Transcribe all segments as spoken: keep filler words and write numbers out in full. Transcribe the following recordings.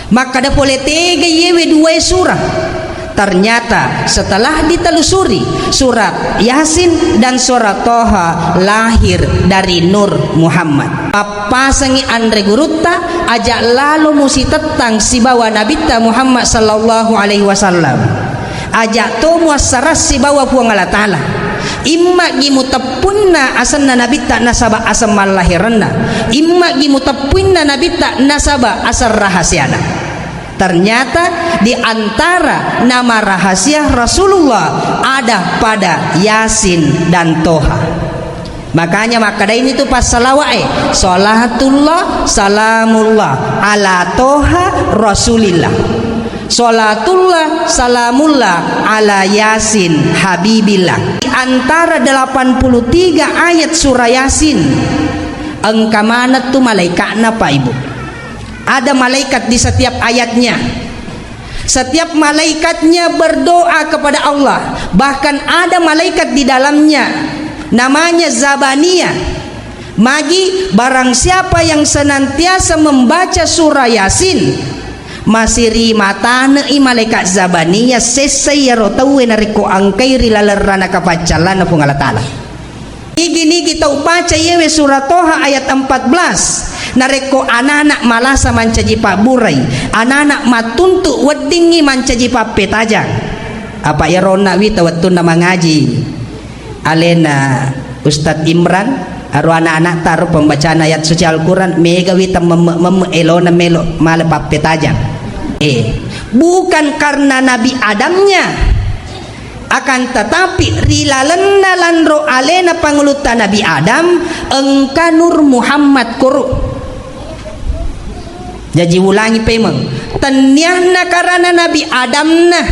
Makkada pole tega iyewe duwae surah. Ternyata setelah ditelusuri, surat Yasin dan surat Toha lahir dari Nur Muhammad. Pappasengi anre gurutta, aja lalo musitettang sibawa Nabitta Muhammad sallallahu alaihi wasallam. Aja to muassarang sibawa Puang Allah Ta'ala. Immagi muteppunna asenna Nabitta nasaba aseng mallahiranna. Immagi muteppunna Nabitta nasaba aseng rahasiana. Ternyata di antara nama rahasia Rasulullah ada pada Yasin dan Toha. Makanya makkadaini tu passalawa'e, "Salatullah, salamullah, ala Toha Rasulillah. Salatullah, salamullah, ala Yasin Habibillah." Di antara delapan puluh tiga ayat surah Yasin, engka maneng tu malaika'na, Pak Ibu. Ada malaikat di setiap ayatnya. Setiap malaikatnya berdoa kepada Allah. Bahkan ada malaikat di dalamnya, namanya Zabaniyah. Magi, barang siapa yang senantiasa membaca surah Yasin, masiri matane'i malaikat Zabaniyah sessai iyaro tauwe narekko engkai ri laleng ranaka paccallana Puang Allah Ta'ala. Nigi-nigi tau baca iyewe surah Toha ayat empat belas, narekko anana malasa mancaji pabburai, anana mattuntu weddingngi mancaji pappetajang. Apa iyaro onna wita wettunna mangaji alena Ustadz Imran, aro anak-anak taro pembacaan ayat suci Al-Quran, mega wita memme-, memme elona melo male pappetajang. Eh, bukan karena Nabi Adamnya, akan tetapi, ri lalenna lanro alena pangulutta Nabi Adam, engka Nur Muhammad koro. Jaji ulangi pemeng, tennianna karana Nabi Adamna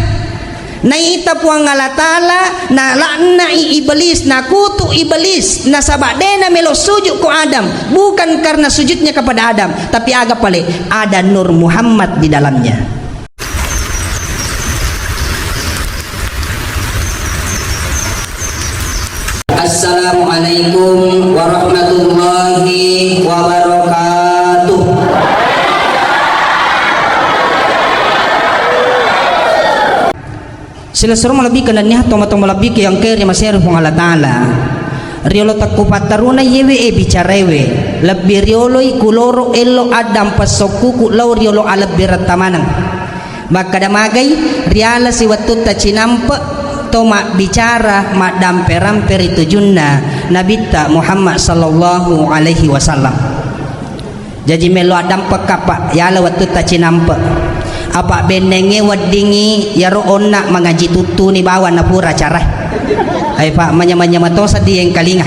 naita Puang Allah Ta'ala, nala'na'i Iblis, nakutu Iblis, nasaba de namelo sujud ko Adam, bukan karena sujudnya kepada Adam, tapi aga pale, ada Nur Muhammad di dalamnya. Assalamualaikum warahmatullahi wabarakatuh. Silessureng malebbi kenanniah tomatoa malebbi ke yang keri maseri Puang Allah Ta'ala. Riolo tekku pattaruna yewe e bicarewe, lebbi rioloi kuloro ello addang pessokkuku lao riolo alebbiretta maneng. Makkada magai, riala siwettutta cinampe to mabbicara maddampe-rampe ri tujunna Nabitta Muhammad sallallahu alaihi wasallam. Jaji melo addampekka, Pak, yala wettutta cinampe. Apa bennengnge weddingngi yaro onna mangaji tuttuni bawang napura acara. Ai, Pak, manyameng-nyameng to sedding engkalinga.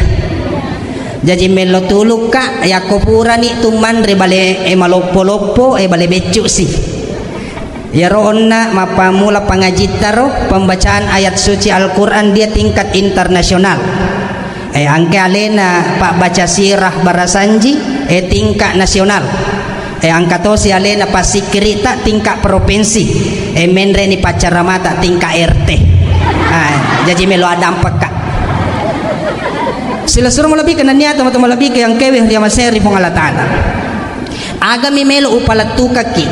Jaji melo tulukka, yakko purani tu manre bale e maloppo-loppo, e bale beccu si. Iyaro onna mappammula pangajitta ro, pembacaan ayat suci Al-Quran dia tingkat internasional. Eh, angke alena pabbaca sirah barasanji, eh, tingkat nasional. Eh, angka tosi alena passikkiritta tingkat provinsi. Eh, menreni paccaramata tingkat R T. Ah, jaji melo addampekka. Silessureng malebbi kenanniah tomatoa malebbi ke yang kewe riamaseri Puang Allah Ta'ala. Agami melo upalettukakki.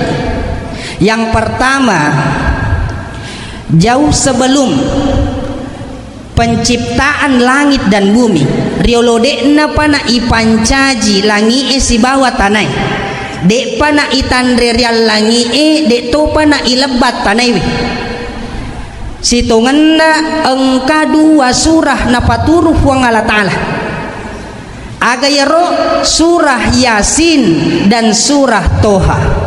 Yang pertama, jauh sebelum penciptaan langit dan bumi, riolo de'napa na ipancaji langi'e sibawa tanae, de'pa na itanre riallangi'e, de'topa na ilebba tanaewe. Sitongenna engka dua surah napaturu Puang Allah Ta'ala. Aga iyaro surah Yasin dan surah Toha.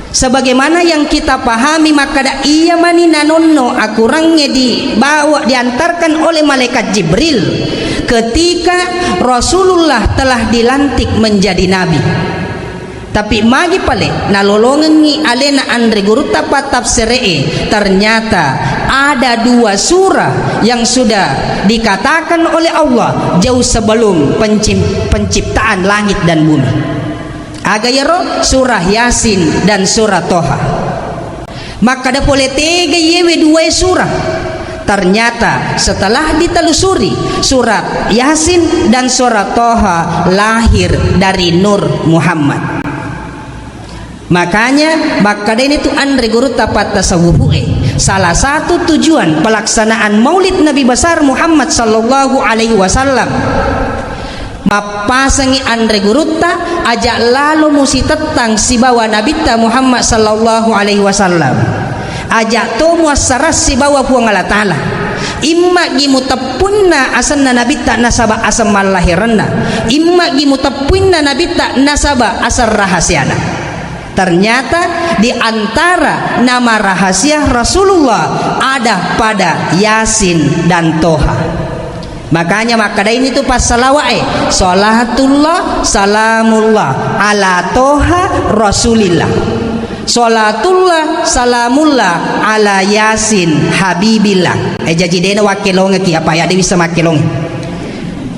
Sebagaimana yang kita pahami, makkada iya mani nanonno akurangnge dibawa, diantarkan oleh malaikat Jibril ketika Rasulullah telah dilantik menjadi nabi. Tapi magi pale nalolongengngi alena anre gurutta pattafsere'e, ternyata ada dua surah yang sudah dikatakan oleh Allah jauh sebelum pencim-, penciptaan langit dan bumi. Aga iyaro? Surah Yasin dan surah Toha. Makkada pole tega iyewe duwae surah. Ternyata setelah ditelusuri, surat Yasin dan surat Toha lahir dari Nur Muhammad. Makanya, makkedai tu anre gurutta pattasawufu'e, salah satu tujuan pelaksanaan Maulid Nabi Besar Muhammad sallallahu alaihi wasallam, mappasengi anre gurutta, aja lalo musitettang sibawa Nabitta Muhammad sallallahu alaihi wasallam. Aja to muassara sibawa Puang Allah Ta'ala. Immagi muteppunna asenna Nabitta nasaba aseng mallahirenna. Immagi muteppunna Nabitta nasaba aseng rahasiana. Ternyata di antara nama rahasia Rasulullah ada pada Yasin dan Toha. Makanya makkadaini tu passalawa'e, "Salatullah, salamullah, ala Toha, Rasulillah. Salatullah, salamullah, ala Yasin, Habibillah." Eh, jaji dena wakkelongeki, apa ya, de bisa makkelonge.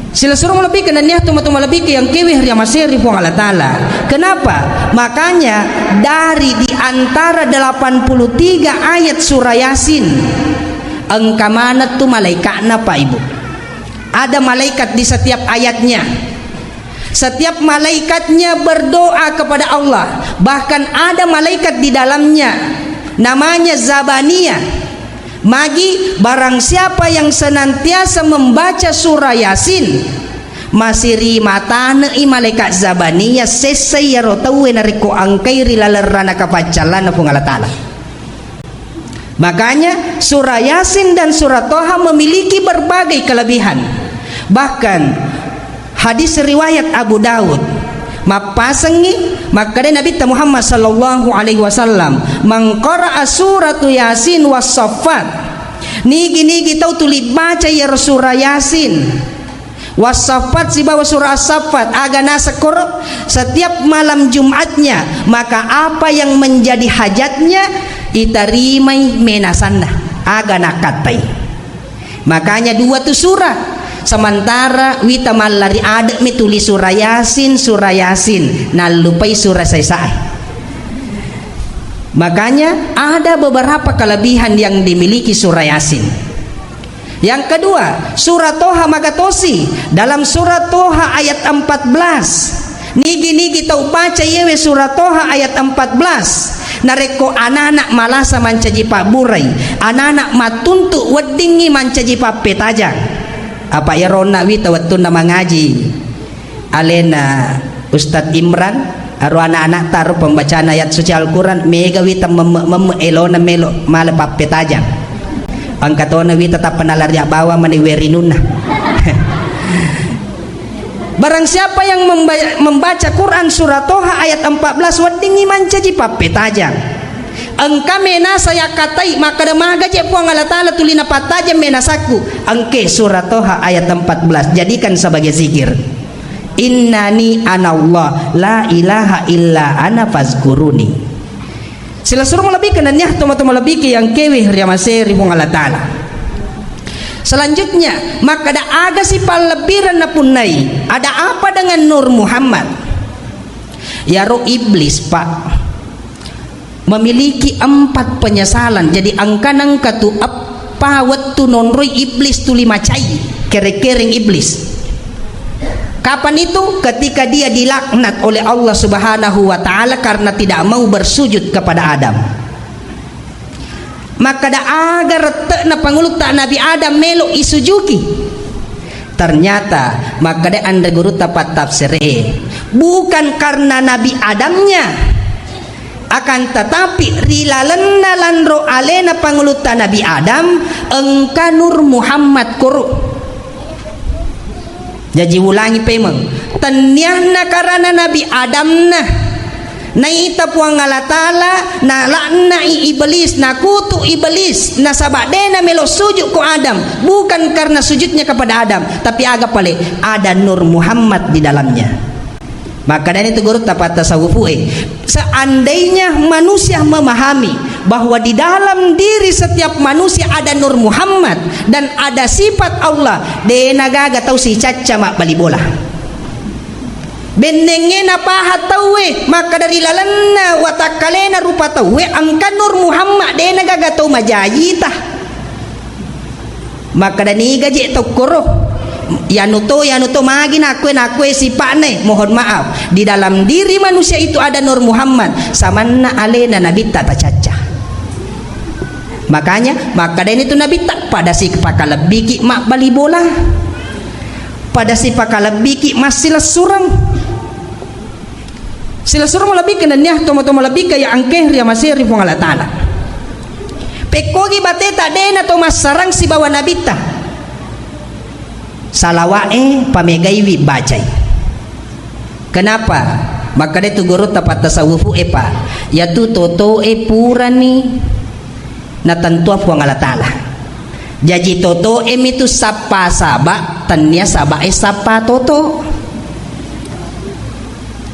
Silessureng malebbiku nennia tomatoa malebbiku yang kewe ri amaseri Puang Allah Ta'ala. Kenapa? Makanya dari di antara delapan puluh tiga ayat surah Yasin, engka maneng tu malaikatna, Pak Ibu. Ada malaikat di setiap ayatnya. Setiap malaikatnya berdoa kepada Allah. Bahkan ada malaikat di dalamnya, namanya Zabaniyah. Magi, barang siapa yang senantiasa membaca surah Yasin, masiri matane'i malaikat Zabaniyah sessai iyaro tauwe narekko engkai ri laleng ranaka paccallanna Puang Allah Ta'ala. Makanya, surah Yasin dan surah Toha memiliki berbagai kelebihan. Bahkan, hadis riwayat Abu Daud, mappasengngi, makkeda Nabitta Muhammad sallallahu alaihi wasallam, "Man qara'a suratu Yasin was Saffat." Nigi-nigi tau tuli baca iyaro surah Yasin, Wassafat sibawa surah As-Saffat, aga naseng koro? Setiap malam Jumatnya, maka apa yang menjadi hajatnya, itarimai menasanna, aga nakkattai. Makanya dua tu surah. Sementara wita mallari ade'mi tuli surah Yasin, surah Yasin, nallupai surah saisae. Makanya ada beberapa kelebihan yang dimiliki surah Yasin. Yang kedua, surah Toha magatosi. Dalam surah Toha ayat empat belas, nigi-nigi tau baca yewe surah Toha ayat empat belas, narekko anana malasa mancaji pabburai, anana mattuntu weddingngi mancaji pappetajang. Apa iyaro onna wita wettunna mangaji alena Ustadz Imran, aro anak-anak taro pembacaan ayat suci Al-Quran, mega wita memme-, memme elona melo male pappetajang. Engka tona wita tappa nalari abbawa mani werinunna. Barang siapa yang memba-, membaca Quran surah Toha ayat empat belas, weddingngi mancaji pappetajang. Engka menasa yakkatai, makkeda, "Maga je Puang Allah Ta'ala tuli napattajeng menasakku?" Engke surah Toha ayat empat belas, jadikan sebagai zikir. "Innani anallah, la ilaha illa ana fazkuruni." Silessureng malebbiku nennia tomatoa malebbiku yang kewe riamaseri Puang Allah Ta'ala. Selanjutnya, makkeda, aga sipallebbireng napunnai? Ada apa dengan Nur Muhammad? Yaro iblis, Pak, memiliki empat penyesalan. Jadi, engka nengka tu eppa wettu nonroi iblis tuli macai, kereng-kereng iblis. Kapan itu? Ketika dia dilaknat oleh Allah Subhanahu wa Ta'ala karena tidak mau bersujud kepada Adam. Makkeda, aga rette'na pangulutta Nabi Adam melo isujuki? Ternyata, makkeda anre gurutta pattafsir'e, bukan karena Nabi Adamnya, akan tetapi ri lalenna lanro alena pangulutta Nabi Adam, engka Nur Muhammad koro. Jaji ulangi pemeng, tennianna karana Nabi Adamna naita Puang Allah Ta'ala nalaknai iblis, nakutu iblis, nasaba de namelo sujud ko Adam, bukan karena sujudnya kepada Adam, tapi aga pale, ada Nur Muhammad di dalamnya. Makkedani tu gurutta pattasawufu'e, seandainya manusia memahami bahwa di dalam diri setiap manusia ada Nur Muhammad dan ada sifat Allah, de nagaga tau sicacca mabbali bola. Bennengnge napaha tauwe, makkeda ri lalenna watakkalena rupa tauwe engka Nur Muhammad, de nagaga tau majajita. Makkeda niga je tokkoro? Yanu to, yanu to, magi nakkue, nakkue sipa'na, mohon maaf. Di dalam diri manusia itu ada Nur Muhammad, samanna alena Nabitta tacacca. Makanya, makkedani tu Nabitta, pada sipakalebbiki mabbali bola. Pada sipakalebbiki massilessureng. Silessureng malebbi'na nennia tomatoa malebbi'na ya engkae riamasei ri Puang Allah Ta'ala. Pekkogi bateta de'na to massarang sibawa Nabitta. Salawa'e pamegaiwi bacai. Kenapa? Makkeda tu gurutta pattasawufu'e, Pak. Yatu toto'e purani natentuang Puang Allah Ta'ala. Jaji toto'e mitu sappa saba, tennia saba'e sappa toto.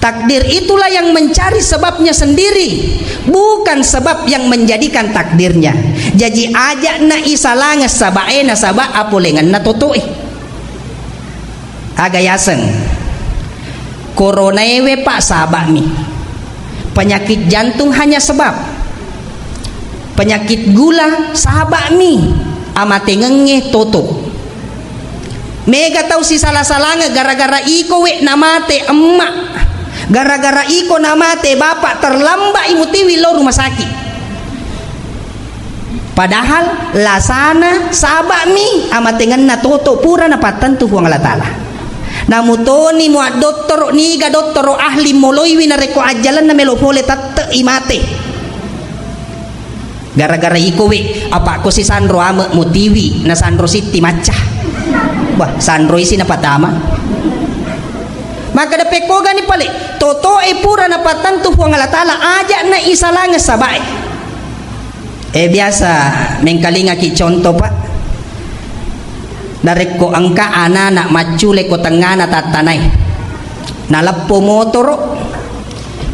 Takdir itulah yang mencari sebabnya sendiri, bukan sebab yang menjadikan takdirnya. Jaji aja na isalangeng saba'e nasaba apolengenna toto'e. Aga yaseng? Koronaewe, Pak, saba'mi. Penyakit jantung hanya sebab. Penyakit gula saba'mi. Amatengengnge toto. Mega tau sisala-salange gara-gara iko we namate emma. Gara-gara iko namate bapak, terlambat imutiwi lo rumah sakit. Padahal lasana saba'mi amatengenna toto pura napattentu Puang Allah Ta'ala. Namutoni mua dottoro, niga dottoro ahli moloiwi narekko ajjalenna melo pole tette i mate. Gara-gara iko we, apa ko si sanro ame mutiwi, na sanro sitti macca. Wah, sanro isi napatama. Maka de pekkogani pale, totoe pura napattentu Puang Allah Ta'ala, aja na isalangeng saba'e. Eh, biasa mengkalingaki contoh, Pak. Narekko engka anak-anak maccule ko tengngana tattanae. Naleppo motoro.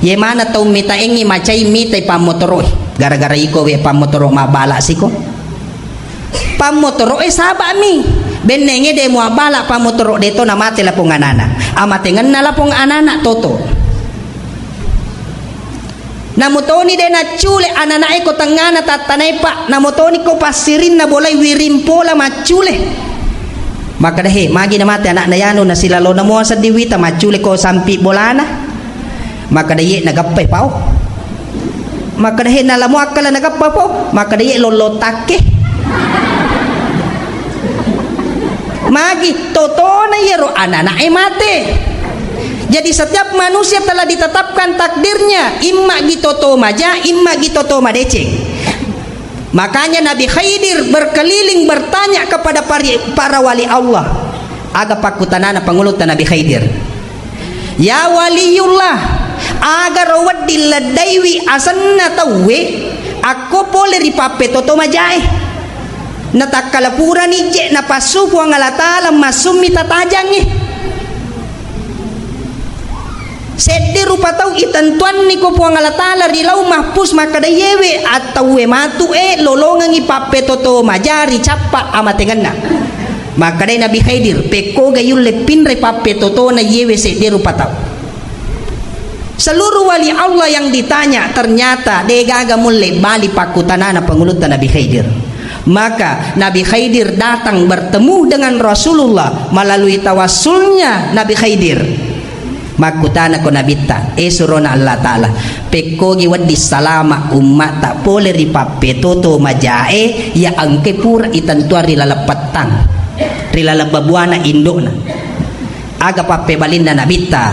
Ye mana tau mitaengngi macai mitai pammotoroe. Gara-gara iko we pammotoro mabbala siko. Pammotoroe saba'mi. Bennenge de muabbala pammotoro de to namate lapong anana. Amatengenna lapong anana toto. Namutoni de naccule anana'e ko tengngana tattanae, Pak. Namutoni ko passirinna bolai wiring pola maccule. Makkeda, "He, magi namate anakna yanu, nasilalona mua seddi wita maccule ko sampi bolana?" Makkeda, "Ye, nagappai pao." Makkeda, "He, nalamo akkala nagappa pao?" Makkeda, "Ye, lollo takke." Magi totona iyaro anana'e mate. Jadi, setiap manusia telah ditetapkan takdirnya, imma gi toto maja, imma gi toto madeceng. Makanya Nabi Khidir berkeliling bertanya kepada pari-, para wali Allah. Aga pakkutanana pangulutta Nabi Khidir? "Ya Waliyullah, agaro wedding leddaiwi asenna tauwe akko pole ri pappetoto majae? Natakkala purani je napassu Puang Allah Ta'ala massummi tatajangnge." Seddi rupa tau itentuanni ko Puang Allah Ta'ala ri Lauh Mahfuz, makkeda, "Yewe attauwe matu e lolongengi pappetoto maja ri cappa amatengenna." Makkedai Nabi Khidir, "Pekkoga yulle pinre pappetotona yewe seddi rupa tau?" Seluruh wali Allah yang ditanya, ternyata degaga mulle bali pakkutanana pangulutta Nabi Khidir. Maka Nabi Khidir datang bertemu dengan Rasulullah melalui tawassulnya Nabi Khidir. Makkutana ko Nabitta, "E surona Allah Ta'ala, pekkogi wedding salama ummata pole ri pappetoto majae, ya engke pura itentuang ri laleng pettang, ri laleng babuana indokna." Aga pappebalinna Nabitta?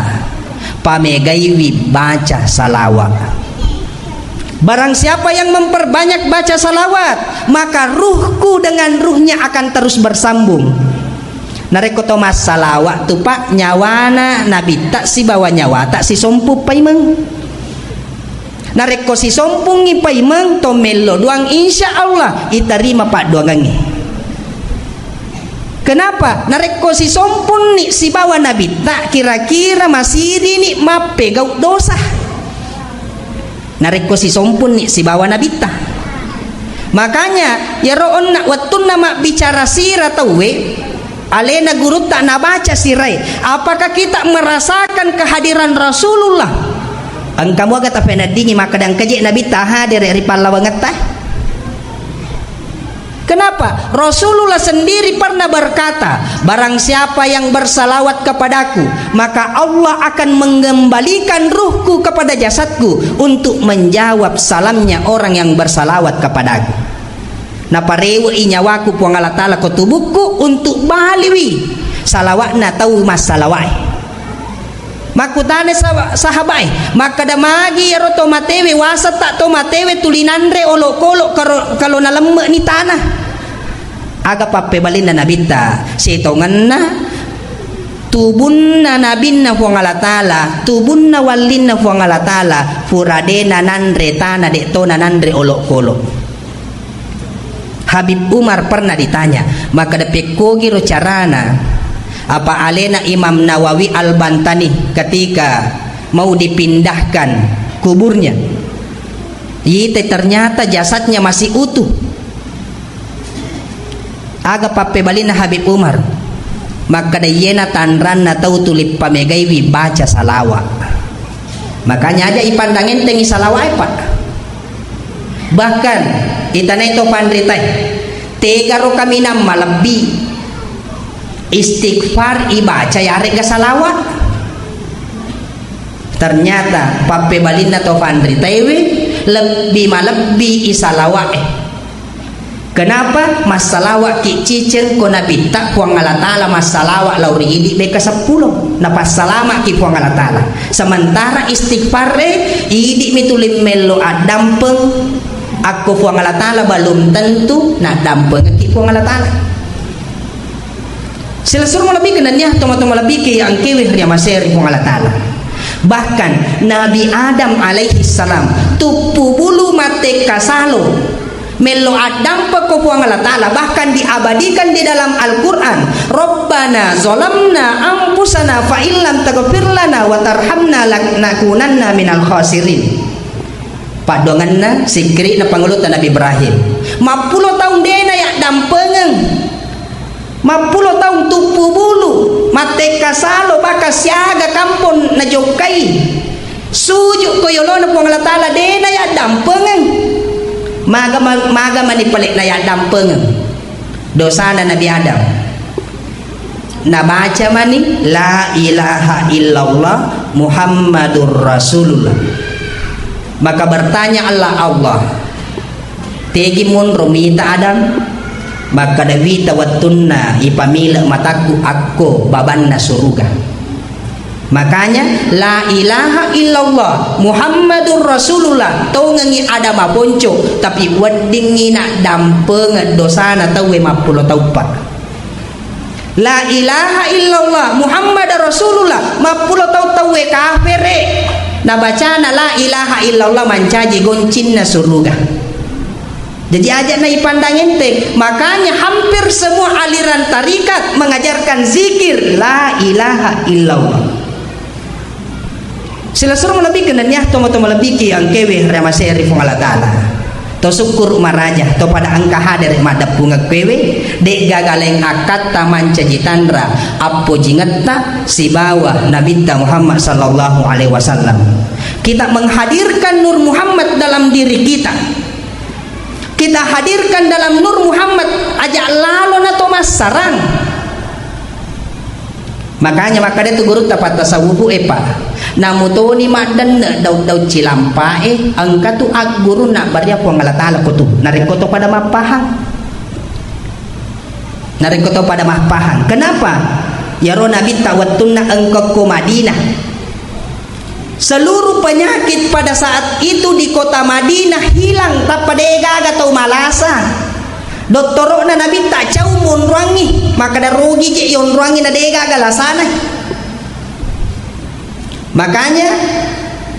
Pamegaiwi baca salawat. Barang siapa yang memperbanyak baca salawat, maka ruhku dengan ruhnya akan terus bersambung. Narekko to massalawat tu, Pak, nyawana Nabitta sibawa nyawata sisompu paimeng. Narekko sisompungngi paimeng, to mello doang, insya Allah itarima paddoangengnge. Kenapa? Narekko sisompunni sibawa Nabitta, kira-kira masirini mappegau dosa. Narekko sisompunni sibawa Nabitta. Makanya, iyaro onna wettunna mabbicara sira tauwe, alena gurutta nabaca sirae. Apakah kita merasakan kehadiran Rasulullah? Engka muaga tapeneddingi makkeda engka je Nabitta hadere ri pallawangetta? Kenapa? Rasulullah sendiri pernah berkata, "Barang siapa yang bersalawat kepadaku, maka Allah akan mengembalikan ruhku kepada jasadku untuk menjawab salamnya orang yang bersalawat kepadaku." Naparewe'i nyawaku Puang Allah Ta'ala ko tubukku untuk baliwi salawa'na tau massalawa'e. Makkutana sah-, sahabae, makkeda, "Magi iyaro to matewe, wasetta to matewe tuli nanre olokolo karo-, kalo nalemme'ni tana?" Aga pappebalinna Nabitta, setongenna tubunna Nabinna Puang Allah Ta'ala, tubunna wallinna Puang Allah Ta'ala, pura de nananre tana, de to nananre olokolo. Habib Umar pernah ditanya, makkeda, "Pekkogiro carana?" Apa alena Imam Nawawi Al-Bantani ketika mau dipindahkan kuburnya, ite ternyata jasadnya masih utuh. Aga pappebalinna Habib Umar? Makkeda, "Iyena tanranna tau tuli pamegaiwi baca salawa." Makanya aja ipandang entengi salawae, Pak. Bahkan, itanai to panritae, tegaro kaminang malebbi istighfar ibaca yaregga salawa. Ternyata pappebalinna to panritaewe lebbi malebbi i salawae. Kenapa? Massalawa'ki ciceng ko Nabitta, Puang Allah Ta'ala massalawa lao ri idi beka seppulo. Napassalama'ki Puang Allah Ta'ala. Sementara istighfarre, idi mi tuli mello addampeng, akko Puang Allah Ta'ala belum tentu naddampengekki Puang Allah Ta'ala. Silessureng malebbiku nennia tomatoa malebbiku iya engkaewe riamasei ri Puang Allah Ta'ala. Bahkan Nabi Adam alaihi salam tuppu bulu mattekka salo, mello addampekko Puang Allah Ta'ala, bahkan diabadikan di dalam Al-Quran, "Rabbana zalamna anfusana fa illam taghfir lana wa tarhamna lanakunanna minal khasirin." Paddoangenna sikkiri'na pangulutta Nabi Ibrahim. Mappulo taung dena yaddampengeng. Mappulo taung tuppu bulu, mattekka salo, baka siaga kampong najokkai. Suju ko yolona Puang Allah Ta'ala, dena yaddampengeng. Maga ma-, maga mani pale na yaddampengeng. Dosana Nabi Adam. Nabaca mani, "La ilaha illallah Muhammadur Rasulullah." Maka bertanya Allah, Allah, "Tegi monro mita Adam?" Makkeda, "Wita wettunna ipamile matakku akko babanna suruga." Makanya, "La ilaha illallah Muhammadur Rasulullah," tongengi ada maponco, tapi weddingngi naddampengeng dosana tauwe mappulo tauppa. "La ilaha illallah Muhammadar Rasulullah," mappulo tau tauwe kafere, nabacana "La ilaha illallah" mancaji goncinna suruga. Jadi aja na ipandang enteng. Makanya hampir semua aliran tarikat mengajarkan zikir la ilaha illallah. Silessureng malebbiku nennia tomatoa malebbiku iya engkaewe riamasei ri Puang Allah Ta'ala. To sukkuru maraja, to pada engka hadere maddeppungekkuewe, de'gaga laing akkatta mancaji tanra appojingetta sibawa Nabitta Muhammad sallallahu alaihi wasallam. Kita menghadirkan Nur Muhammad dalam diri kita. Kita hadirkan dalam Nur Muhammad, aja lalo na to massarang. Makanya makkeda tu gurutta pattasawufu e, Pak, namutoni maddenne daud-daud cilampae, engka tu agguru nabbaria Puang Allah Ta'ala ko tu. Narekko to pada mappahang. Narekko to pada mappahang. Kenapa? Yaro Nabitta wettunna engka ko Madinah. Seluruh penyakit pada saat itu di kota Madinah hilang, tappa de'gaga tau malasa. Dottoro'na Nabitta cau monroangngi, makkeda rugi je yonroangngi na de'gaga lasana. Makanya,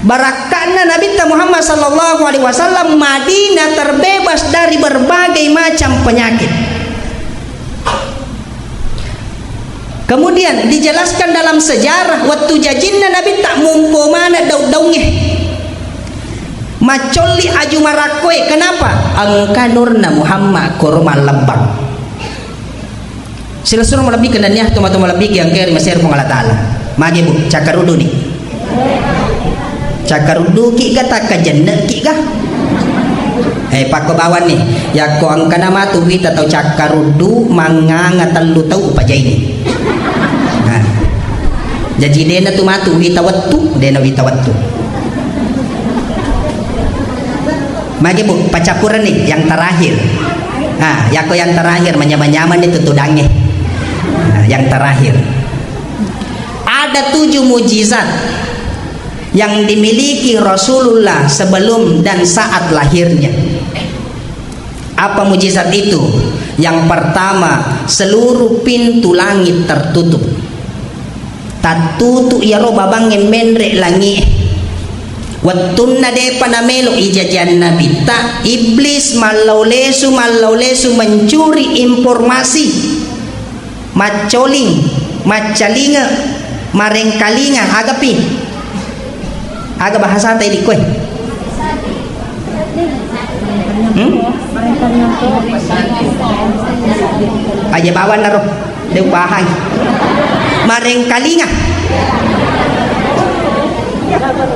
barakka'na Nabitta Muhammad sallallahu alaihi wasallam, Madinah terbebas dari berbagai macam penyakit. Kemudian dijelaskan dalam sejarah, wettu jajinna Nabitta mumpo maneng daud-daungnge. Maccolli aju marakkoe. Kenapa? Engka nurna Muhammad koro mallebbang. Silessureng malebbiku nennia tomatoa malebbiku iya engkae ri masei Puang Allah Ta'ala. Magi, Bu, cakkaruduni. Cakkarudduki ga, takkajenneki ga? Eh, pakko bawanni, yakko engkana matu wita tau cakkaruddu, mangnganga tellu tau upajaini. Nah. Jaji dena tu matu wita wettu, dena wita wettu. Magi, Bu, pacappurenni yang terakhir. Nah, yakko yang terakhir, manyamang-nyamang ni tu tudangnge. Nah, yang terakhir. Ada tujuh mujizat yang dimiliki Rasulullah sebelum dan saat lahirnya. Apa mujizat itu? Yang pertama, seluruh pintu langit tertutup. Tattutu iyaro babangnge menre langie. Wettunna depa namelo ijajiang nabitta, iblis mallau lesu, mallau lesu mencuri informasi. Maccoling, maccalinge, marengkalinga, agapi? Aga bahasata idi koe? Hmm? Aja bawanna ro, de upahang. Marengkalinga.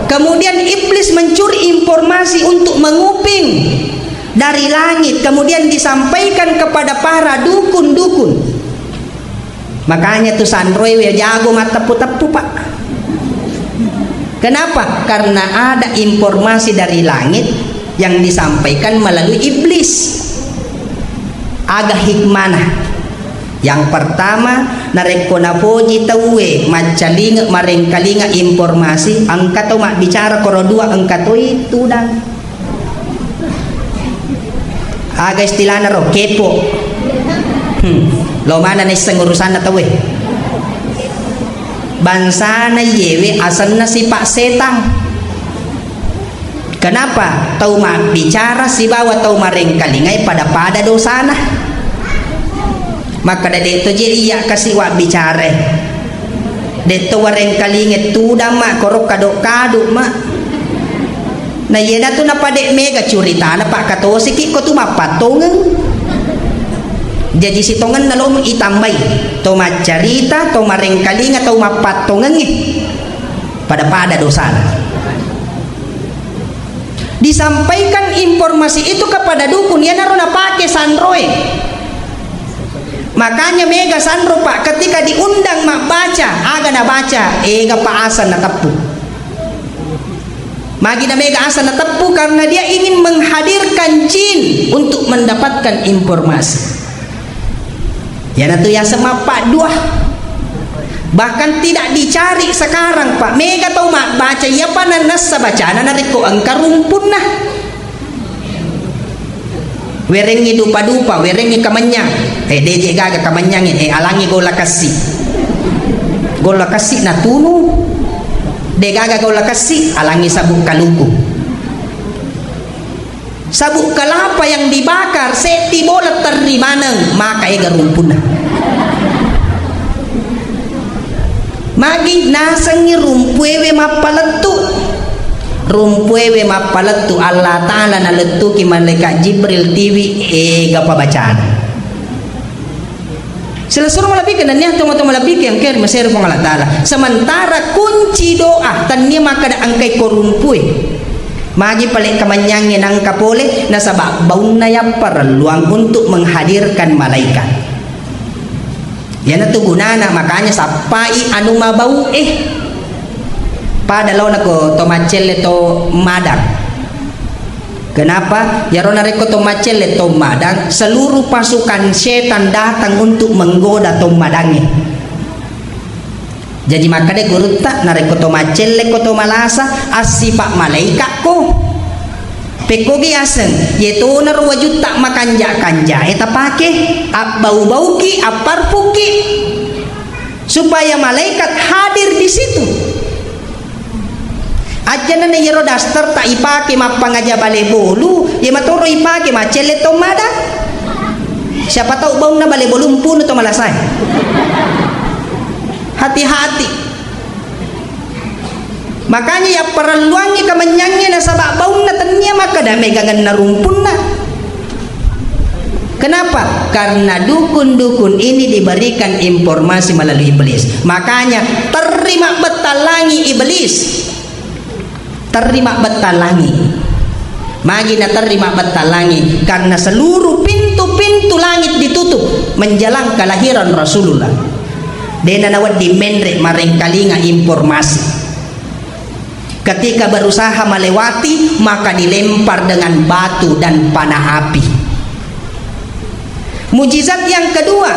Kemudian iblis mencuri informasi untuk menguping dari langit, kemudian disampaikan kepada para dukun-dukun. Makanya tu sanroe we jago matteppu-teppu, Pak. Kenapa? Karena ada informasi dari langit yang disampaikan melalui iblis. Aga hikmana? Yang pertama, narekko napoji tauwe maccalinga, marengkalinga informasi, engka to mabbicara koro dua, engka toi tudang. Aga istilahna ro? Kepo. Hmm. Lo mana naisseng urusanna tauwe? Bangsana iyewe asenna sipa setang. Kenapa? Tau mabbicara sibawa tau marengkalingai pada-pada dosana. Makkeda, "De'to je iya kasi wabbicarai. De'to warengkalinge tudang ma, koro kado-kado ma." Na iyanatu napade mega curitana, pakkatosiki ko tu mappattongeng. Jaji sitongenna lomo itambai. To maccarita, to marengkalinga, to mappattongengnge. Pada-pada dosana. Disampaikan informasi itu kepada dukun, iyanaro napake sanroe. Makanya mega sanro, Pak, ketika diundang mabbaca, aga nabaca, ega pa aseng nateppu. Magi na mega aseng nateppu? Karena dia ingin menghadirkan jin untuk mendapatkan informasi. Iyanatu yaseng mappaddua. Bahkan tidak dicari sekarang, Pak. Mega tau mabbaca, iyapa nannessa bacana narekko engka rumpunna. Werengngi dupa-dupa, werengngi kamennyang. Eh, deje gaga kamennyang, eh, alangi golla kessi. Golla kessi natunu. De gaga golla kessi, alangi sabuk kaluku. Sabuk kelapa yang dibakar, seddi bola terri maneng, maka ega rumpunna. Magi nasengngi rumpuewe mappalettu. Rumpuewe mappalettu, Allah Ta'ala nalettuki malaikat Jibril tiwi, ega pabacana. Silessureng malebbikeng nennia tomatoa malebbikeng engkae ri masero Puang Allah Ta'ala. Sementara kunci doa tennia makkeda engkai ko rumpue. Magi pale kamenyangnge nangka pole, nasaba baunna yapparelluang untuk menghadirkan malaikat. Iyanatu gunana, makanya sappai anu mabau e. Pada laona ko to maccelle to madang. Kenapa? Iyaro narekko to maccelle to madang, seluruh pasukan setan datang untuk menggoda to madangnge. Jaji makkeda gurutta, narekko to maccelle ko to malasa, assipa malaikakko. Pekkogi aseng, yetonaro wajutta makanja-kanjae tapake, abbau-bauki, apparfukki, supaya malaikat hadir di situ. Ajjanna na iyaro daster ta ipake mappangaja bale bolu, iya matoro ipake maccelle to madang. Siapa tahu baunna bale bolu mpunu to malasae. Hati-hati. Makanya yapparelluangngi kamenyangnge nasaba baunna tennia makkeda megangenna rumpunna. Kenapa? Karena dukun-dukun ini diberikan informasi melalui iblis. Makanya terima bettal langi iblis. Terima bettal langi. Magi naterri mabbattang langit, karena seluruh pintu-pintu langit ditutup menjelang kelahiran Rasulullah. Dena nawedding menre marengkalinga informasi. Ketika berusaha melewati, maka dilempar dengan batu dan panah api. Mujizat yang kedua,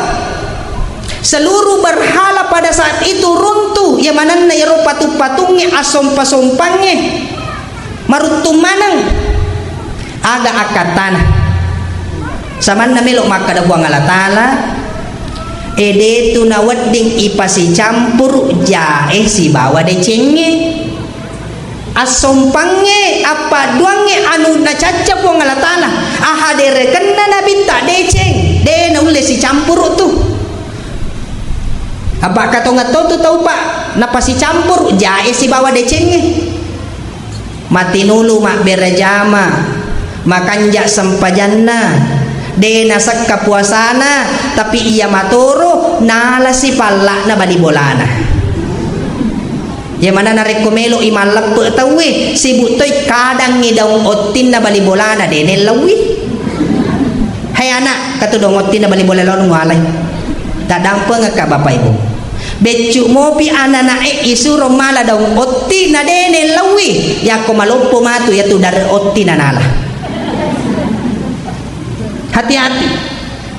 seluruh berhala pada saat itu runtuh, ya manenna yaro patung-patungnge, assompa-sompangnge. Maruttung maneng. Aga akkattana? Samanna melo makkeda Puang Allah Ta'ala, e, detu nawedding ipasicampuru jae sibawa decengnge. Assompangnge, appadduangnge anu nacacca Puang Allah Ta'ala, ahaderekenna nabitta deceng, de naulle sicampuru tu. Apa katongeng to tu tau, Pak, napasicampuru jae sibawa decengnge. Matinulu mabbere jama, makanja sempajanna, de nasekka puasana, tapi iya matoro nalasi palla'na bali bolana. Iya mana narekko melo i malleppe tauwe, sibuk toi kadangngi daung ottinna bali bolana, de nellauwi. Hai anak, katu daung ottinna bali bola lalu mualai. Tadampengekka bapak ibu. Beccu mopi ananae isuro mala daung otti na de nellauwi, yakko maloppo matu yatu dare otti nanala. Hati-hati.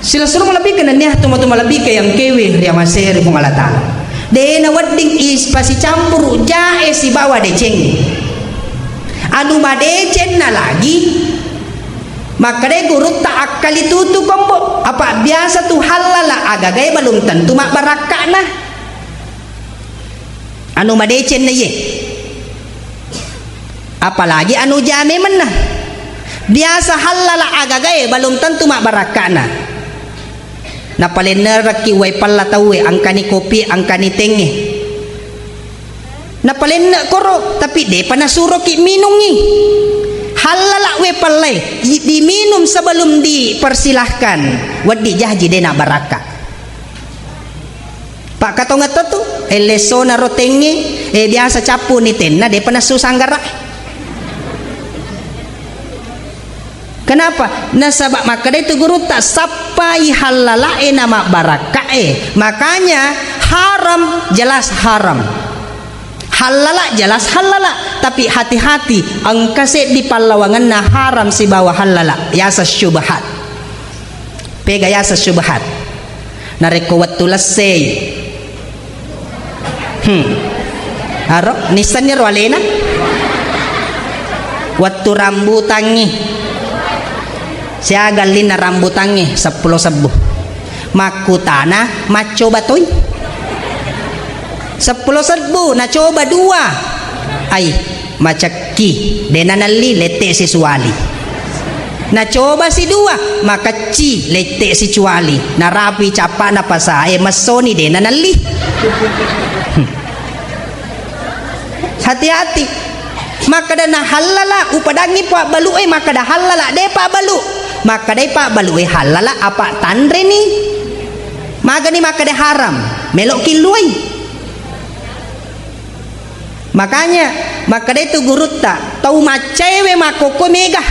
Silessureng malebbikeng nennia tuma-tuma lebbikeng yang kewe ri amaseri Puang Allah Ta'ala. De nawedding is pasicampuru jae sibawa deceng. Anu madecenna lagi, makkeda gurutta, akkalitutu kombo, apa biasa tu hallala agagae belum tentu mabbarakka'na. Anu madecenna iye. Apalagi anu jame menna. Biasa hallala agagae belum tentu mabbarakka'na. Napalennerekki uwai pella tauwe, engkani kopi, engkani tengnge. Napalenne koro, tapi depa nasuroki minungi. Hallala we pellai, i-, diminum sebelum dipersilahkan. Weddi jaji de nabarakka. Pakkatongeng to tu, e, lessona ro tengnge, e, biasa cappu ni tenna, depa nassu sanggara. Kenapa? Nasaba makkeda itu gurutta, sappai hallala e na mabbarakka e. Makanya haram, jelas haram. Hallala, jelas hallala. Tapi hati-hati, engka seddi pallawangenna haram sibawa hallala. Yasa syubhat. Pega yasa syubhat. Narekko wettu lessei. Hmm. Aro, nissenni ro alena? Wettu rambutangngi. Siaga ellinna rambutangnge? Seppulo sebbu. Makkutana, maccoba toi? Seppulo sebbu, nacoba dua. Ai, macekki, de nanelli, lette sisuali. Nacoba si dua, makecci, lette sicuali. Narapi cappana pasae, messoni, de nanelli. Hati-hati. Makkeda nahallala, upadangngi pabbalu e, makkeda hallala, de pabbalu. Makkedai pabbalu e hallala, apa tanreni. Magani makkeda haram, melo killuai. Makanya, makkeda itu gurutta, tau maccewe makkokkoe mega.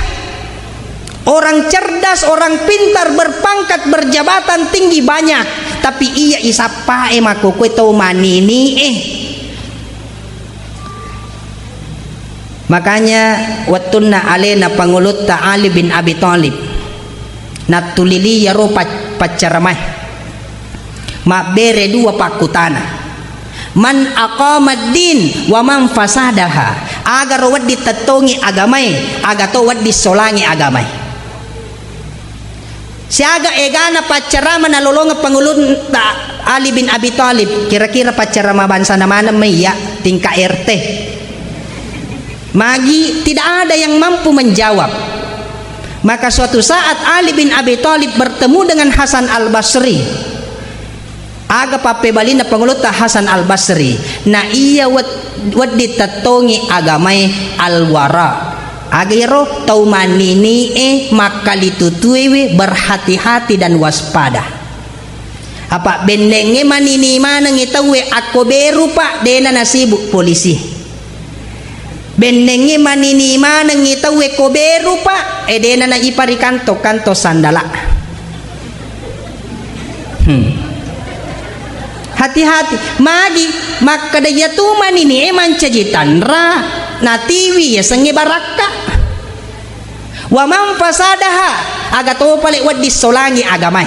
Orang cerdas, orang pintar, berpangkat, berjabatan tinggi banyak, tapi iya isappae makkokkoe tau manini e. Makanya wettunna alena Pangulutta Ali bin Abi Thalib nattulili iyaro pac-, paccaramae, mabbere dua pakkutana, "Man aqamad din wa man fasadaha?" Agaro wedding tettongi agamae, aga to wedding solangi agamae. Siaga egana paccarama nalolongeng Pangulutta Ali bin Abi Thalib, kira-kira paccarama bangsana maneng mai iya tingkat R T. Magi tidak ada yang mampu menjawab. Maka suatu saat Ali bin Abi Thalib bertemu dengan Hasan Al-Basri. Aga pappebalinna Pangulutta Hasan Al-Basri, na iya wet-, wedding tettongi agamae al-wara. Aga iyaro? Tau manini'e, makkalitutuewe, berhati-hati dan waspada. Apa bennengnge manini manengngi tauwe, akko beru, Pak, dena nasibuk polisi. Bennengnge manini manengngi tauwe ko beru, Pak, e dena na iparikanto-kanto sandala. Hmm. Hati-hati, magi makkeda iyatu manini e mancaji tanra, natiwi yasengnge barakka. Wa man fasadaha, aga to pale wedding solangi agamae.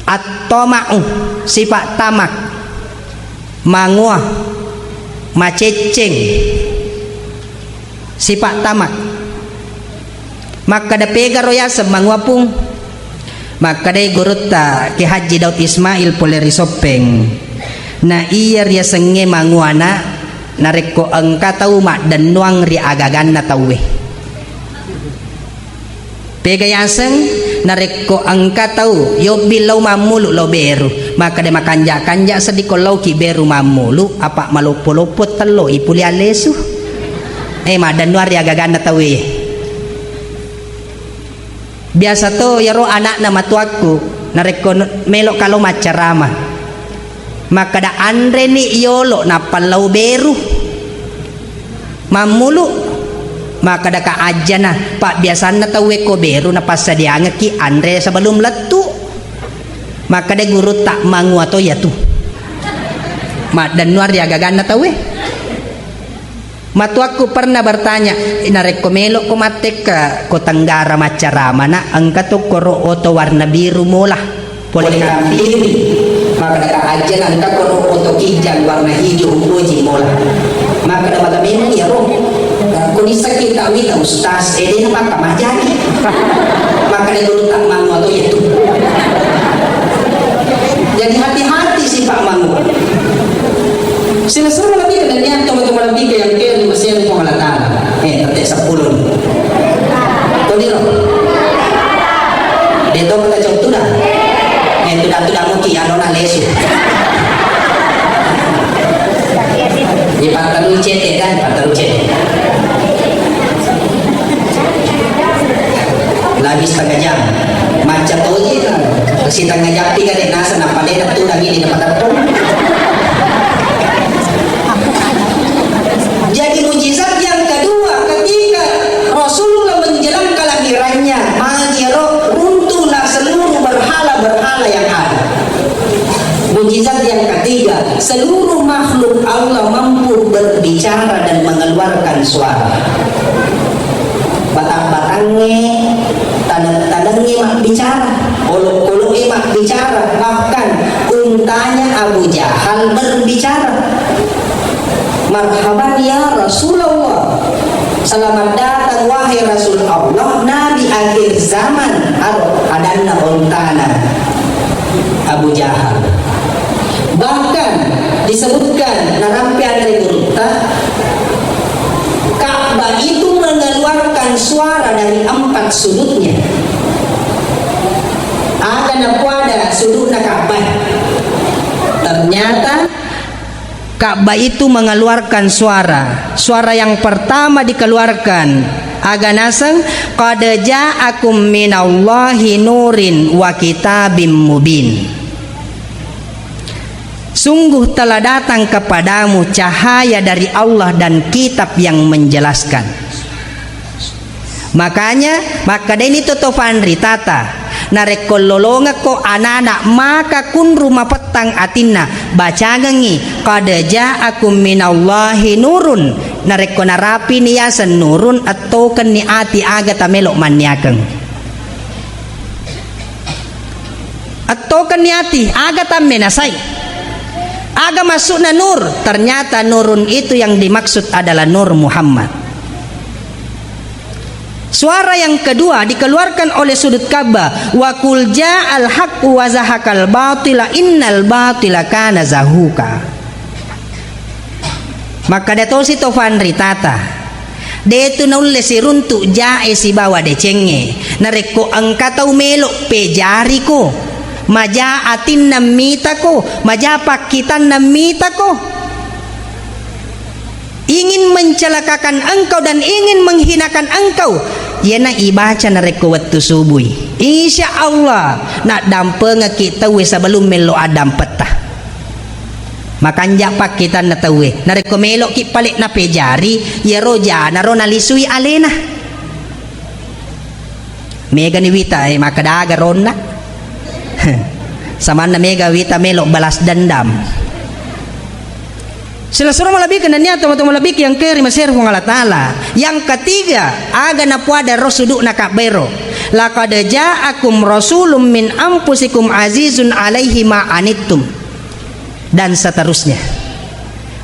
At-tama'u, sipa' tamak, mangua, macecceng, sipa' tamak. Makkeda pegaro yaseng mangua, Pung? Makkedai gurutta Ki Haji Daud Ismail pole ri Soppeng, na iya riasengnge mangua, Nak, narekko engka tau maddennuang ri agaganna tauwe. Pega yaseng, narekko engka tau yobbi lao mammulu lao beru, makkeda makanja-kanja seddi ko laoki beru mammulu, apa maloppo-loppo tello ipuli alesu. Eh, maddennuang ri agaganna tauwe. Biasa to yaro anakna matuakku, narekko n-, melo kalo maccarama. Makkeda, "Anreni yolo nappa lao beru mammulu." Makkedaka ajjana, "Pabbiasanna tauwe ko beru napassadiangekki anre sebelum lettu." Makkeda gurutta, "Mangua to iyatu." Maddennuang ri agaganna tauwe. Matuakku pernah bertanya, "Narekko melokko mattekka ko Tenggara maccarama, Nak, engka tokko ro oto warna biru mola?" Pole kambing, makkeda ka ajjana, "Engka koro oto kijang warna hijau, upoji mola." Makkeda, "Maka memang iyaro. Ko nissakki tawita ustaz, eh, dena pakka majani." Makkeda gurutta, "Mangua to iyatu." Jadi hati-hati sipa' mangua. Sila-sila lebih kena niat coba-coba lebih ke yang ke di Mesir di Puang Allah Ta'ala. Eh, tete sepuluh. Toniro. De to kota cok tudang. Eh, tudang-tudang muki anona lesu. Di Pataru cete dan Pataru cete. Lagi setengah jam. Macca toji, setengah jam tiga dek nasa, nappa dek tudang ini dapat tepung. Jadi mujizat yang kedua, ketika Rasulullah menjelang kelahirannya, magi ro runtuhlah seluruh berhala-berhala yang ada. Mujizat yang ketiga, seluruh makhluk Allah mampu berbicara dan mengeluarkan suara. Batang-batangnge, taneng-tanengnge mabbicara, olok-oloke mabbicara, bahkan untanya Abu Jahal berbicara. "Marhaban ya Rasulullah." "Selamat datang wahai Rasul Allah, Nabi akhir zaman." Aro adanna ontana Abu Jahal. Bahkan disebutkan, narampe anre gurutta, Ka'bah itu mengeluarkan suara dari empat sudutnya. Aga napoada sudutna Ka'bah. Ternyata Ka'bah itu mengeluarkan suara. Suara yang pertama dikeluarkan, aga naseng, "Qad ja'akum minallahi nurin wa kitabim mubin." Sungguh telah datang kepadamu cahaya dari Allah dan kitab yang menjelaskan. Makanya, makkedani to, to fanritata, narekko lolongekko anana maka kunru mapettang atinna, bacangengngi, "Qad ja'akum minallahi nurun." Narekko narapini yaseng nurun, ettokenni ati aga tamelo manniakeng. Ettokenni ati, aga tammenasai. Aga maksudna nur? Ternyata nurun itu yang dimaksud adalah Nur Muhammad. Suara yang kedua dikeluarkan oleh sudut Ka'bah, "Wa qul ja'al haqqu wa zahaqal batila innal batila kana zahuqa." Makkeda tosi to fanritata, detu naulle siruntu jae sibawa decengnge. Narekko engka tau melo pejariko, maja atinna mitako, maja pakkitanna mitako, ingin mencelakakan engkau dan ingin menghinakan engkau, iyana ibaca narekko wettu subui. Insya Allah, naddampengekki tauwe sebelum mello addampetta. Makanja pakkitanna tauwe. Narekko melo'ki pale napejari, iyaro janaro nalisui alena. Megani wita, eh, makkeda aga ronna. Samanna mega wita melo balas dendam. Silessureng malebbiku nennia tomatoa malebbiku yang keri maseri Puang Allah Ta'ala. Yang ketiga, aga napuada ro sudu'na kabbairo. Laqad ja'akum rasulun min anfusikum azizun alaihi ma anittum. Dan seterusnya.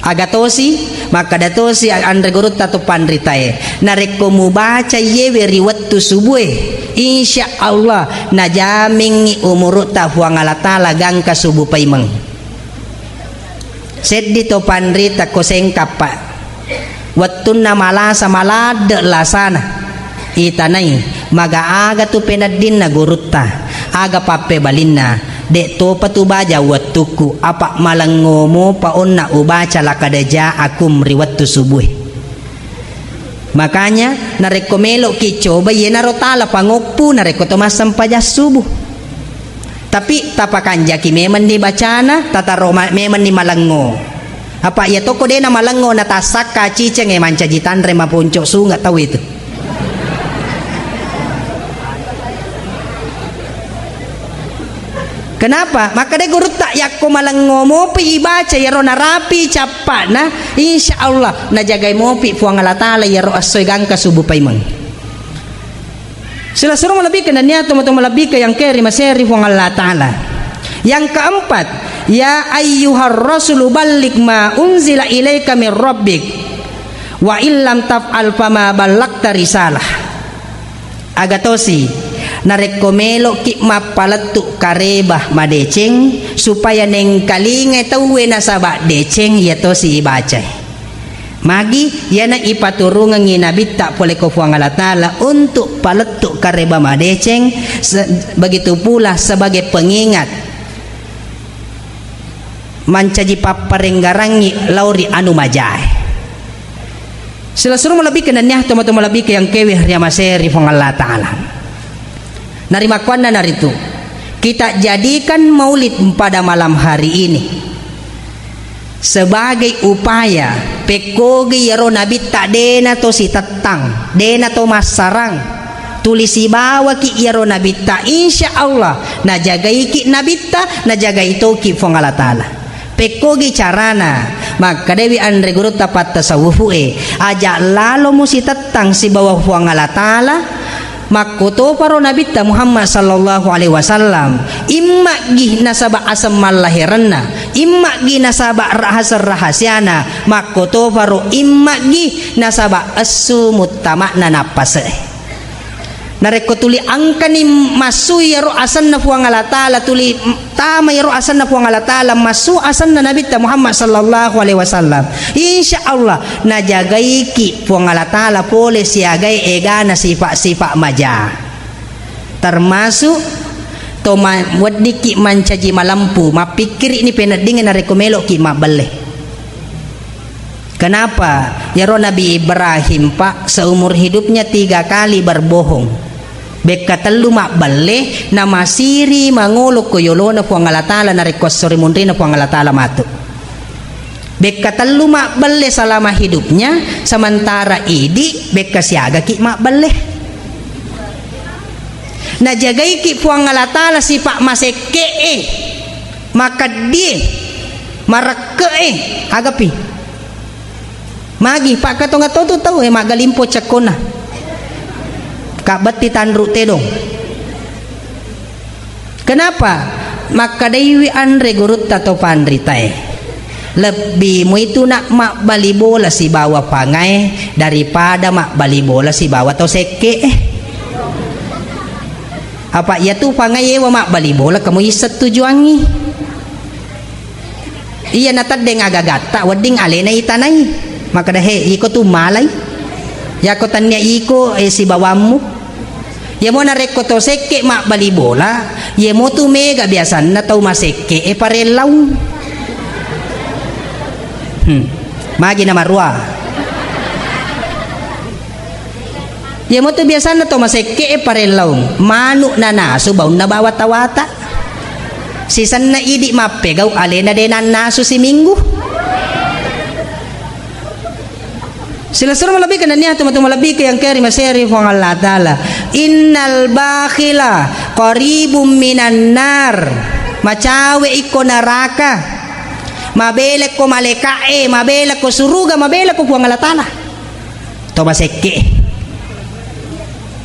Aga tosi, makkeda tosi anre gurutta to panritae. Narekko mubaca iyewe ri wettu subue, insya Allah najamingngi umurutta Puang Allah Ta'ala gangka subu paimeng. Seddi to panrita ko sengkappa. Wettunna malasa maladde lasana. Itanai, maga aga tu peneddinna gurutta, aga pappebalinna, de topa tu baja wettukku, apa malengngomo pa onna ubaca laqad ja'akum ri wettu subue. Makanya, narekko melo'ki coba, iyenaro tala pangoppu narekko to massempajang subuh. Tapi tapakanjaki memenni bacana, tataro ma-, memenni malengngo. Apa iya toko dena malengngo na tassakka ciceng e mancaji tanre maponco sunga tau itu. Kenapa? Makkeda gurutta, yakko malengngo mopi ibaca iyaro narapi cappa'na, insya Allah najagai mopi Puang Allah Ta'ala iyaro essoe gangka subuh paimeng. Silessureng malebbiku nennia tomatoa malebbiku yang keri maseri Puang Allah Ta'ala. Yang keempat, ya ayyuhar rasulu balligh ma unzila ilaika min rabbik, wa illam taf'al fama ballagta risalah. Aga tosi, narekko melo'ki mappalettu kareba madeceng, supaya nengkalingai tauwe nasaba deceng, iya tosi ibacai. Magi, iyana ipaturungengngi nabitta pole ko Puang Allah Ta'ala untuk palettu kareba madeceng, se-, begitu pula sebagai pengingat mancaji papparenggarangngi lao ri anu majae. Silessureng malebbiku nennia tomatoa malebbiku yang keri maseri Puang Allah Ta'ala. Narimakkuannanaritu, kita jadikan maulid pada malam hari ini sebagai upaya pekkogi iyaro nabitta dena to sitettang, dena to massarang, tuli sibawaki iyaro nabitta, insya Allah najagaiki nabitta, najagai toki Puang Allah Ta'ala. Pekkogi carana, makkedawi anre gurutta pattasawufu e, aja lalo musitettang sibawa Puang Allah Ta'ala, makkotoparo Nabitta Muhammad sallallahu alaihi wasallam, immaggi nasaba aseng mallaherenna, immaggi nasaba rahaseng rahasiana, makkotoparo immaggi nasaba essu muttama'na nappase. Narekko tuli engkani massui iyaro asenna Puang Allah Ta'ala, tuli tama iyaro asenna Puang Allah Ta'ala, massu asenna Nabitta Muhammad sallallahu alaihi wasallam, insya Allah najagaiki Puang Allah Ta'ala pole siagai egana sifa-sifa maja. Termasuk to ma-, weddikki mancaji malempu, mappikkiri'ni peneddingnge narekko melo'ki mabbelle. Kenapa? Iyaro Nabi Ibrahim, Pak, seumur hidupnya tiga kali berbohong. Bekka tellu mabbelle, namasiri mangolo ko yolona Puang Allah Ta'ala narekko esso ri munrina Puang Allah Ta'ala matu. Bekka tellu mabbelle selama hidupnya, sementara idi bekka siagaki mabbelle. Najagaiki Puang Allah Ta'ala sipa masekke'e, makeddie, marekke'e, agapi. Magi, pakkatonga totu tau, eh, maggalimpo cekkona. Kabbetti tanru tedong. Kenapa? Makkedaiwi anre gurutta to panritae. Lebbi muitu nak mabbali bola sibawa pangae daripada mabbali bola sibawa to sekke'e. Apa iyatu pangae yewa mabbali bola kamu isseng tujuangngi. Iya nateddeng agagatta, wedding alena itanai. Makkeda, "He, iko tu malai. Yako tannia iko, eh, sibawammu." Yamo narekko to sekke mabbali bola, yamo tu mega biasanna tau masekke e parellaung. Hmm. Magi namarua. Yamo tu biasanna tau masekke e parellaung, manu nanasu baunna bawata-wata. Sisenna idi mappegau alena de nannasu siminggu. Silessureng malebbiku nennia tomatoa malebbiku yang keri maseri Puang Allah Ta'ala. Innal bakhila qaribum minan nar. Macawe ikko neraka. Mabelekko malaika'e, mabelekko suruga, mabelekko Puang Allah Ta'ala. To masekke.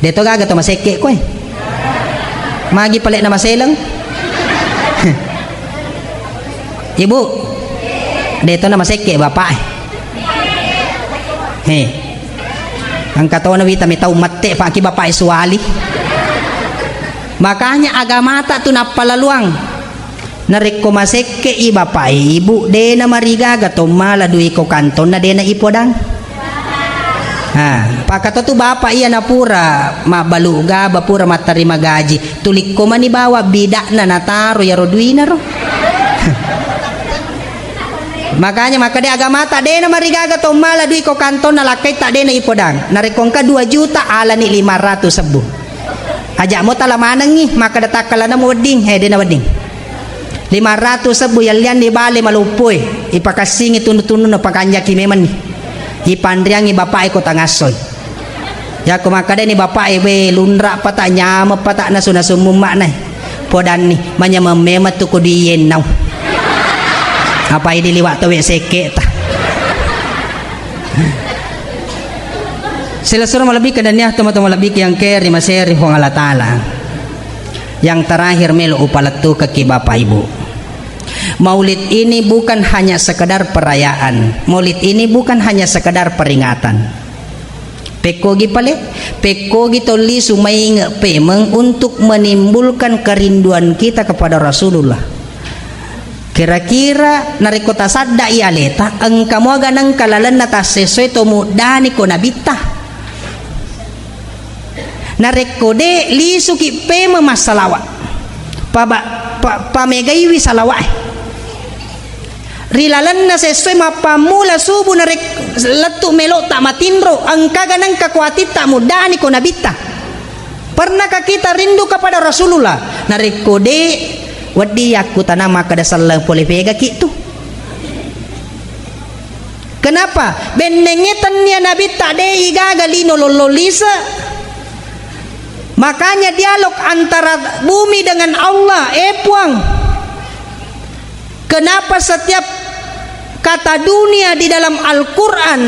De to gaga to masekke koe. Magi pale na maseleng. Ibu. De to na masekke bapak. He. Engka to na wita metau mette paki bapak suwali. Makanya agamata tu nappalaluang. Narekko masekke'i bapak e ibu, de namarigaga to mala dui ko kantonna de naipodang. Ha, pakkato tu bapak iya napura mabbalu gaba, pura mattarima gaji, tulikko mani bawa bidakna nataro yaro duina ro. Makanya makkeda agamata de namarigaga to mala dui ko kantonna lakkaitta de naipodang. Narekko engka dua juta alani lima ratus sebbu. Aja'mo tala manengngi, makkeda takkalana mo wedding, eh, de nawedding. Lima ratus sebbu yallianni bale maloppoe, ipakassingi tundu-tundu napakanjaki memenni. Ipanriangi bapa'e ko tangassoi. Yakko makkedani bapa'e, "We, lunra pata, nyameng pata nasu-nasu mumma'na." Podanni, "Manyameng memeng tu ko dui yennau." Apai diliwa towe sekke ta. Silessureng malebbiku nennia tomatoa malebbiku yang keri maseri Puang Allah Ta'ala. Yang terakhir melo upalettukekki bapak ibu. Maulid ini bukan hanya sekedar perayaan. Maulid ini bukan hanya sekedar peringatan. Pekkogi pale, pekkogi tolli sumainge pemeng untuk menimbulkan kerinduan kita kepada Rasulullah. Kira-kira narekko tasadda'i aleta, engka muaga nengka lalenna tassessoi to muddani ko nabitta? Narekko de, lisuki pemeng massalawa. Paba-, pa-, pamegaiwi salawa'e. Ri lalenna sessoi mappammula subuh narek-, lettu melo'ta matinro, engkaga nengka kuatitta muddani ko nabitta? Pernahkah kita rindu kepada Rasulullah? Narekko de, wedding yakkutanang makkeda selleng pole pegaki tu. Kenapa? Bennengnge tennia nabitta de igaga lino lollo lise. Makanya dialog antara bumi dengan Allah, eh Puang, kenapa setiap kata dunia di dalam Al-Quran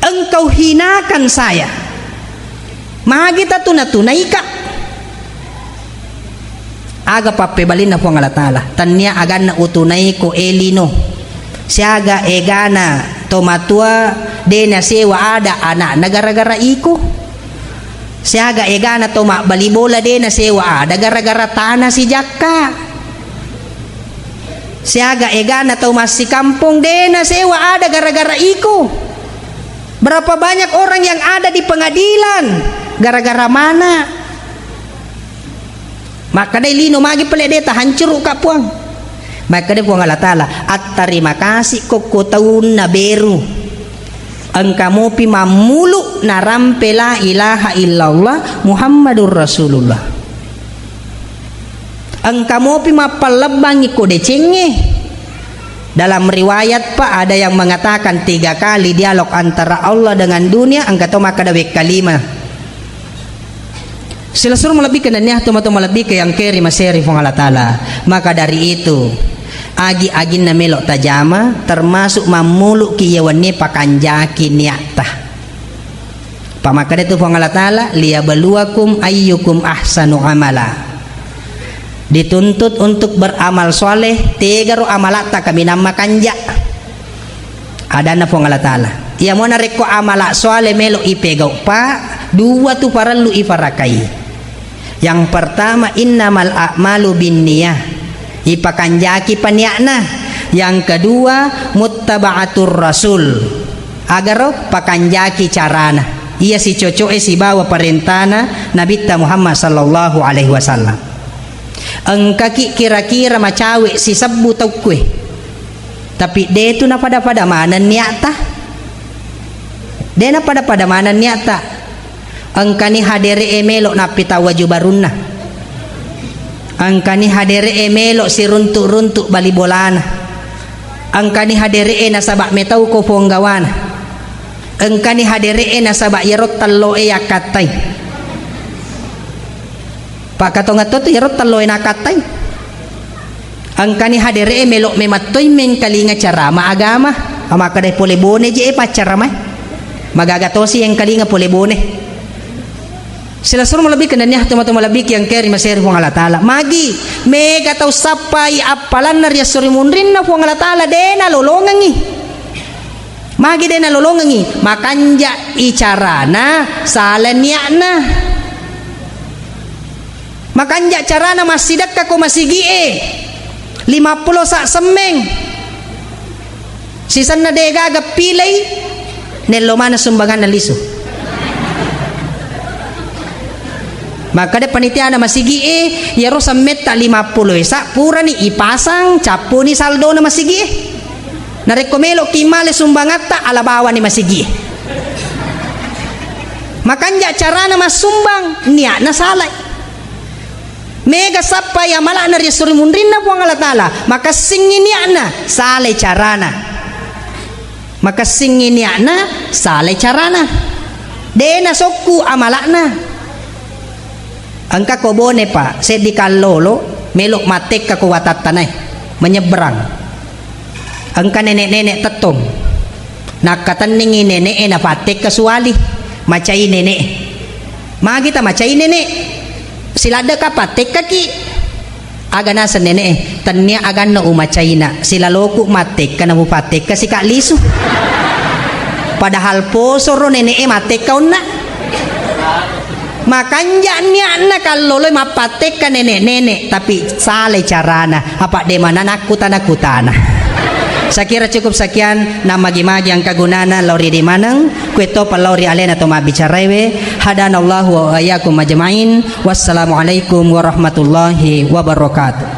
engkau hinakan saya? Magi tatuna-tunaika? Aga pappebalinna Puang Allah Ta'ala? Tannia aganna utunaiko e lino. Siaga egana tomatua de nasewa ada anakna gara-gara iko. Siaga egana to mabbali bola de nasewa ada gara-gara tana sijakka. Siaga egana tau massikampong de nasewa ada gara-gara iko. Berapa banyak orang yang ada di pengadilan gara-gara mana? Makkedai lino magi pale de tahancuru ka Puang. Makkeda Puang Allah Ta'ala, "Attarima kasih kokko taunna beru. Engka mopi mammulu narampe la ilaha illallah Muhammadur Rasulullah. Engka mopi mappallebbangi ko decengnge." Dalam riwayat, Pak, ada yang mengatakan tiga kali dialog antara Allah dengan dunia, engka to makkeda wekkalima. Silessureng malebbiku nennia tomatoa malebbiku yang keri maseri Puang Allah Ta'ala. Maka dari itu, agi-aginna melo tajama, termasuk mammuluki iya wennie pakanjaki niatta. Pamakkeda tu Puang Allah Ta'ala, "Liyabluwakum ayyukum ahsanu amala." Dituntut untuk beramal soleh, tegaro amalatta kaminang makanja. Adanna Puang Allah Ta'ala. Iyamo narekko amala soleh melo ipegau, Pak, dua tu parellu iparakai. Yang pertama, innamal a'malu binniyah. Ipakanjaki paniakna. Yang kedua, muttaba'atur rasul. Agaro pakanjaki carana. Iya sicoco'e sibawa parentana Nabitta Muhammad sallallahu alaihi wasallam. Engkaki kira-kira macawe sisebbu taukkue. Tapi de tu napada-pada maneng niatta. De napada-pada maneng niatta. Engkani hadere e melo nappitau waju barunna. Engkani hadere'e melo siruntu-runtu bali bolana. Engkani hadere'e nasaba metau ko ponggawana. Engkani hadere'e nasaba yero tello'e yakkattai. Pakkatongeng to tu yero tello'e nakkattai. Engkani hadere'e melo memattoi mengkalinga carama agama. Amakkadai pole bone je e paccaramae. Magaga tosi engkalinga pole bone. Silessureng malebbi kenniah tomatoa malebbi ki engkae ri maseri Puang Allah Ta'ala. Magi mega tau sappai appalanna ri esso ri munrinna Puang Allah Ta'ala de nalolongengngi. Magi de nalolongengngi, makanja'i carana, sala niatna. Makanja carana massidekka ko masigi'e, lima pulo sa semmeng. Sisenna de gaga pilei, nello maneng sumbanganna lisu. Makkeda panitiana masigi'e, yero semmetta lima pulo sa purani ipasang, cappuni saldona masigi'e. Narekko meloki male sumbangatta, ala bawani masigi'e. Makanja carana massumbang, niatna salai. Mega sappai amala'na ri esso ri munrinna Puang Allah Ta'ala, makessingngi niatna, salai carana. Makessingngi niatna, salai carana. De nasokku amala'na. Engka ko bone, Pak, seddi kallolo melo mattekka ko watattanae, menyeberang. Engka nenek-nenek tettong. Nakkatenningi nene'e napattekka suwali, macai nene'e. Magi tamacai nenek? Siladdeka pattekkaki. Aga naseng nene'e, tennia aganna umacaina, silaloku mattekka namupattekka sika lisu. Padahal posoro nene'e mattekka onna. Makanja niatna kalloloi mappattekka nenek-nenek, tapi salai carana. Apa de mananakku tana kutana. Sakira cukup sekian, namagi-magi engka gunana lao ri idi maneng, kuetopa lao ri alena to mabbicaraewe. Hadanallahu wa iyyakum ajmain. Wassalamualaikum warahmatullahi wabarakatuh.